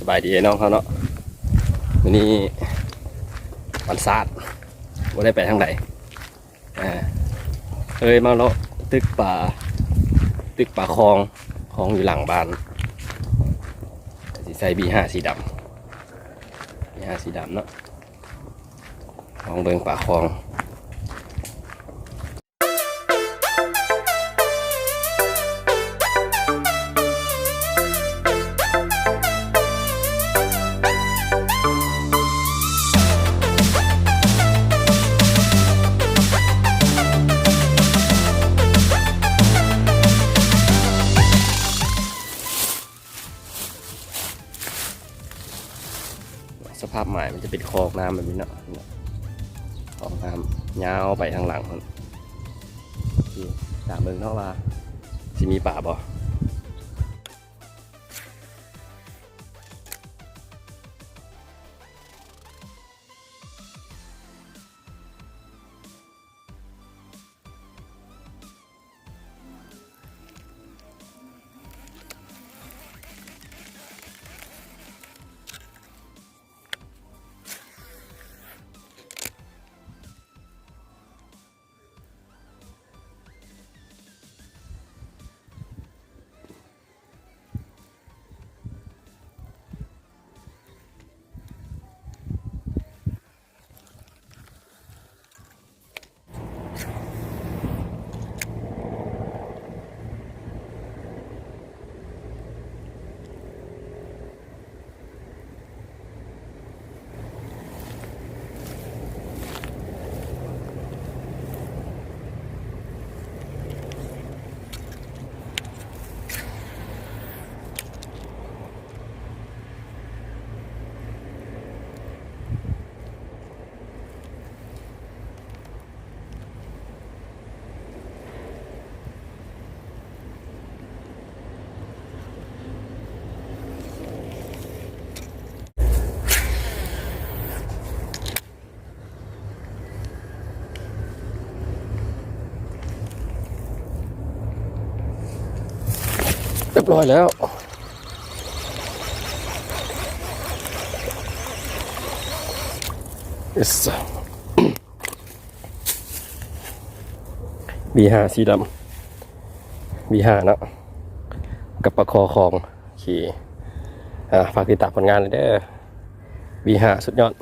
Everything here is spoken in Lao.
ສະບາຍດີອ້າຍນ້ອງເຮົາເນາະ ມື້ນີ້ວັນຊາດ ບໍ່ໄດ້ໄປທາງໃດ ອ່າ ເອີຍ ມາເລາະຕຶກປາ ຕຶກປາຄອງ ຄອງຢູ່ຫຼັງບ້ານ ກໍຊິໃສ່ບີຫ້າສີດຳ ບີຫ້າສີດຳເນາະ ລອງເບິ່ງປາຄອງ. ສະພາບໝາຍມັນຈະເປັນຄອງນ້ຳແບບນີ້ເນາະ ຄອງນ້ຳຍາວໄປທາງຫຼັງພຸ້ນ ໂອເຄ ຕາມເບິ່ງເນາະວ່າຊິມີປາບໍ່. ຮຽບຮ້ອຍແລ້ວ ເອີ ບີຫ້າສີດຳ ບີຫ້າເນາະ ກັບປາຄໍ່ຂອງ ໂອເຄ ອ່າ ຝາກຕິດຕາມຜົນງານເດີ ບີຫ້າ ສຸດຍອດ.